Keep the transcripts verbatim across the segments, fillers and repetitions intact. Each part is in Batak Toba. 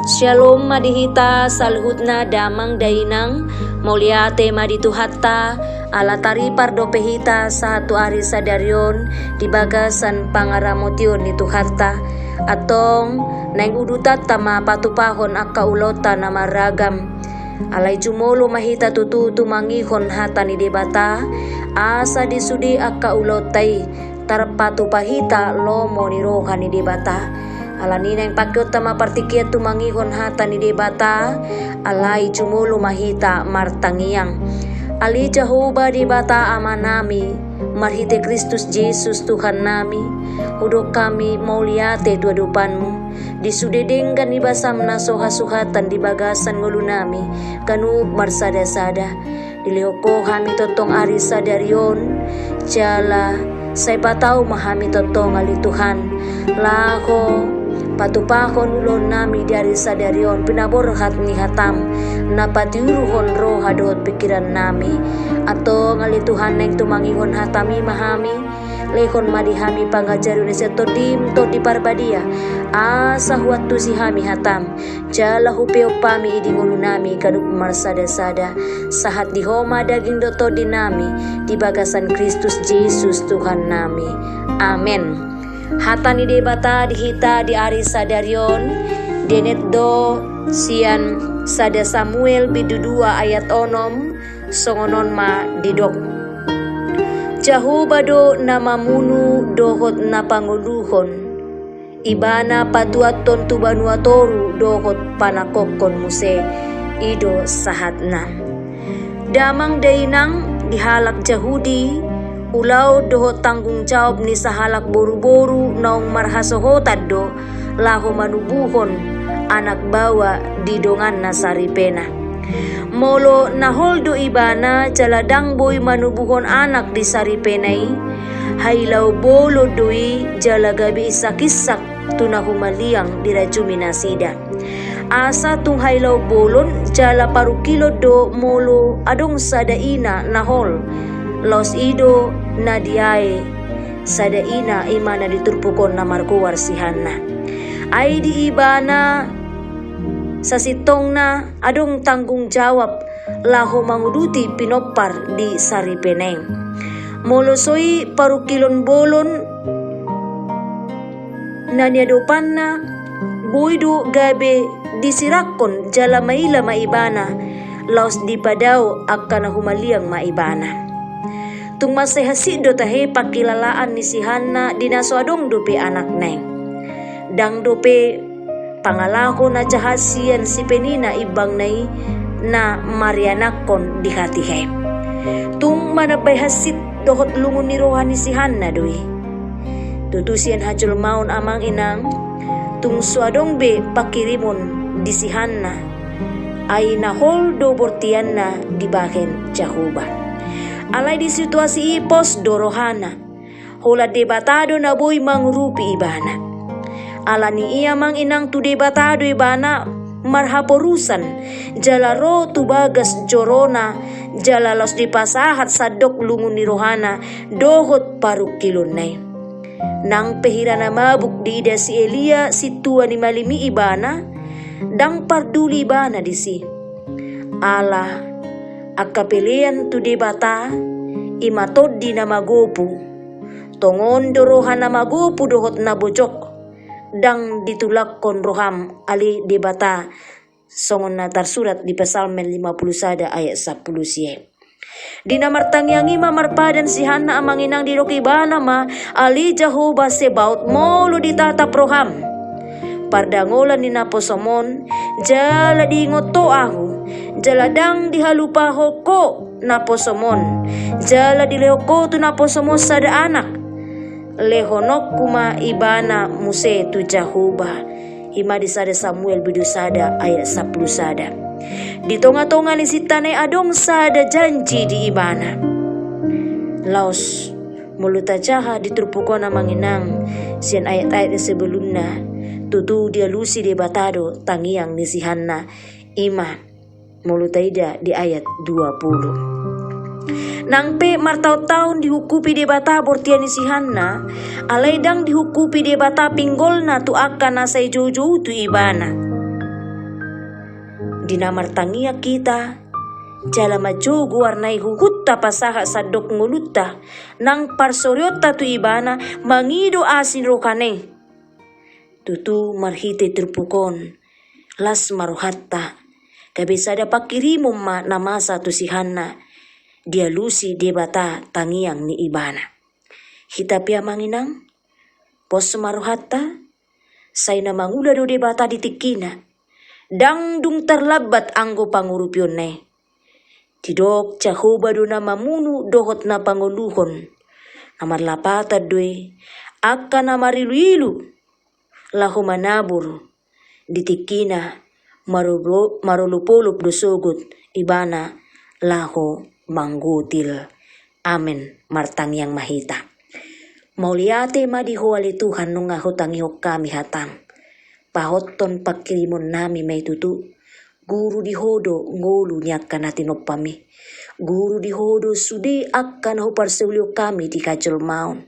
Syalom ma di hita saluhutna damang dainang, mauliate ma di Tuhanta, ala taripar dope hita sahat tu ari sadari on di bagasan pangaramotion ni Tuhanta. Antong, naeng udutanta ma patupahon angka ulaonta na marragam. Alai jumolo ma hita tutu tumangihon hata ni Debata, asa di sude angka ulaonta i tarpatupa hita lomo ni roha ni Debata. Alani i naeng pakeonta ma partingkian tumangihon hata ni Debata, alai jumolo ma hita martangiang. Ale Jahowa Debata Amanami, marhite Kristus Jesus Tuhannami, hudok hami mauliate tu adopanmu, di sude denggan ni basam na so hasuhatan di bagasan ngolunami, ganup marsada-sada. Dilehon Ho hami tongtong ari sadari on, jala sai patau ma hami tongtong ale Tuhan, laho patupahon ulaonnami di ari sadari on, pinaborhat ni hatam, na patiuruhon roha dohot pingkirannami. Antong ale Tuhan naeng tumangihon hatami ma hami, lehon ma di hami pangajarion sian tondim, Tondi Parbadia, asa huantusi hami hatam, jala hupeop hami i di ngolunami ganup marsada-sada, sahat di Ho ma daging dohot tondinami, di bagasan Kristus Jesus Tuhannami. Amen. Hata ni Debata di hita di ari sadari on, dienet do sian sada Samuel bindu dua ayat onom, songon on ma didok. Jahowa do na mamunu dohot na pangoluhon. Ibana patuathon tu banua toru dohot panangkokhon muse, i do sahatna. Damang dainang, di halak Jahudi, ulaon dohot tanggung jawab ni sahalak boruboru naung marhasohotan do laho manubuhon anak baoa di donganna saripena. Molo na hol do ibana jala ndang boi manubuhon anak di saripena i, hailaon bolon do i jala gabe insak-insak tu na humaliang dirajumi nasida. Asa tung hailaon bolon jala parungkilon do molo adong sada ina na hol, laos i do na diae sada ina, i ma na di turpuk on na margoar si Hanna. Ai di ibana sasintongna adong tanggung jawab laho manguduti pinompar di saripena i. Molo so i parungkilon bolon na niadopanna, boi do gabe disirangkon jala maila ma ibana, laos dipadao angka na humaliang ma ibana. Tung mansai hansit do tahe pangkilalaan ni si Hanna di na so adong dope anakna i. Ndang dope pangalaho na jahat sian si Penina imbangna i na marianakhon di hatiha i. Tung manambai hansit dohot lungun ni roha ni si Hanna do i. Tutu sian hajolmaon amang inang, tung so adong be pangkirimon di si Hanna, ai na hol do bortianna dibahen Jahowa. Alai di situasi i pos do rohana. Holan Debata do na boi mangurupi ibana. Alani i amang inang, tu Debata do ibana marhaporusan, jala ro tu bagas jorona, jala laos dipasahat sandok lungun ni rohana dohot parungkilonna i. Nang pe hira na mabuk diida si Elia sintua ni malim i ibana, ndang parduli ibana disi. Ala angka pelean tu Debata, i ma tondi na magopu. Tongon do roha na magopu dohot na bojok, ndang ditulakhon roham ale Debata, songon na tarsurat di Psalmen lima pulu sada ayat sampulu sia. Di na martangiang i ma marpadan si Hanna amang inang, didok ibana ma, ale Jahowa Sebaot, molo ditatap roham pardangolan ni naposom on, jala diingot ho ahu, jala ndang dihalupahon ho naposom on, jala dilehon ho tu naposom on sada anak, lehononku ma ibana muse tu Jahowa. I ma di sada Samuel bindu sada ayat sampulu sada. Di tonga-tonga ni sintana i adong sada janji di ibana. Laos, molo tajaha di turpuk on amang inang, sian ayat-ayat na sebelumna, tutu dialusi Debata do tangiang ni si Hanna, i ma molo taida di ayat dua pulu. Nang pe martaon-taon dihungkupi Debata bortian ni si Hanna, alai ndang dihungkupi Debata pinggolna tu angka na sai joujou tu ibana. Di na martangiang hita, jala manjou goarna i huhut tapasahat sandok ngolunta nang parsorionta tu Ibana mangido asi ni rohana i. Tutu marhite turpuk on, las ma rohanta, gabe sada pangkirimon ma na masa tu si Hanna, dialusi Debata tangiang ni ibana. Hita pe amang inang, pos ma rohanta, sai na mangula do Debata di tingkina. Ndang dung tarlambat anggo pangurupionna i. Didok Jahowa do na mamunu dohot na pangoluhon. Na marlapatan do i angka na mariluilu laho manabur, di tingkina marolo-, marolopolop do sogot ibana laho manggotil. Amen. Martangiang ma hita. Mauliate ma di Ho ale Tuhan, nunga hutangihon hami hatam. Pahothon pangkirimonnami ma i tutu. Guru di Ho do ngolu ni angka na tinompam i. Guru di Ho do sude angka na huparsaulihon hami di hajolmaon.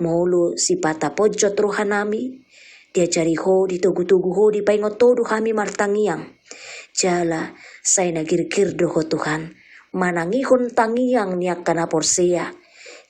Molo sipata ponjot rohanami, diajari Ho, ditogutogu Ho, dipaingot Ho do hami martangiang. Jala sai na girgir do Ho Tuhan manangihon tangiang ni angka na porsea,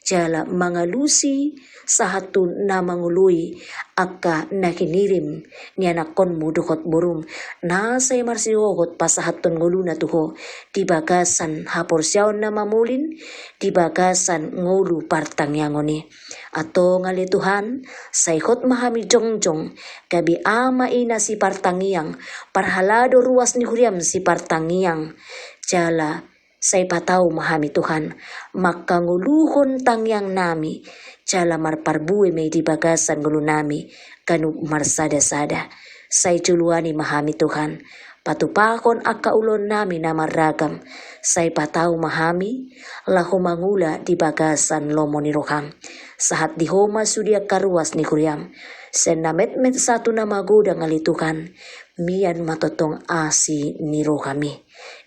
jala mangalusi sahat tu na mangoloi angka na hinirim ni anakkonmu dohot borum, na sai marsihohot pasahathon ngoluna tu Ho di bagasan haporseaon na mamolin, di bagasan ngolu partangiangon i. Antong ale Tuhan, sai hot ma hami jongjong gabe ama ina sipartangiang, parhalado ruas ni huriam sipartangiang. Jala sai patau ma hami Tuhan mangkangoluhon tangiangnami, jala marparbue ma i di bagasan ngolunami ganup marsadasada. Sai joloani ma hami Tuhan, patupahon angka ulaonnami na marragam. Sai patau ma hami laho mangula di bagasan lomo ni roham. Sahat di Ho ma sude angka ruas ni huriam, sian na metmet sahat tu na magodang ale Tuhan. Mian ma tongtong asi ni rohami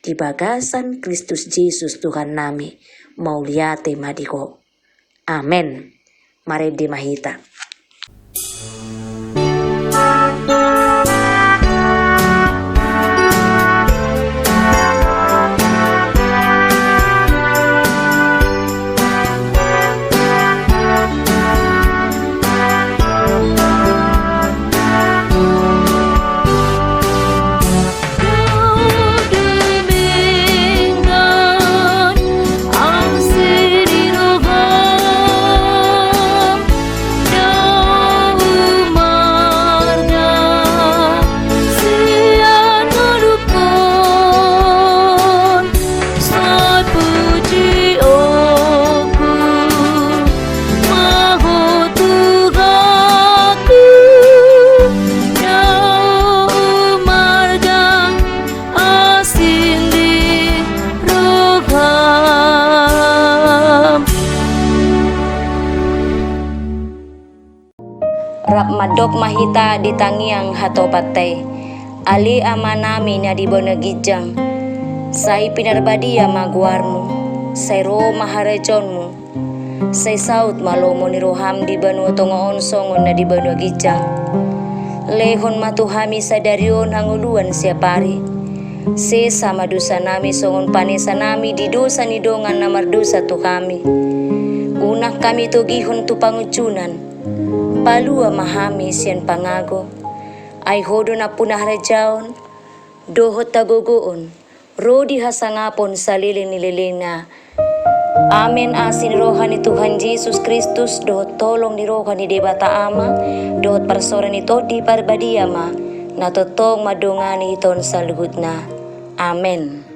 di bagasan Kristus Jesus Tuhannami. Mauliate ma di Ho. Amen. Marende ma hita. Rap mandok ma hita di tangiang hatopanta i. Ale Amanami na di banua ginjang, sai pinarbadia ma goarmu, sai ro ma harajaonmu, sai saut ma lomo ni roham di banua tonga on songon na di banua ginjang. Lehon ma tu hami sadari on hangoluan siapari. Sesa ma dosanami songon panesanami di dosa ni dongan na mardosa tu hami. Unang hami togihon tu pangunjunan. Palua ma hami sian pangago. Ai Ho do nampuna harajaon dohot hagogoon ro di hasangapon saleleng ni lelengna. Amen. Asi ni roha ni Tuhan Jesus Kristus dohot holong ni roha ni Debata Ama dohot parsaoran ni Tondi Parbadia ma na tongtong mandongani hita on saluhutna. Amen.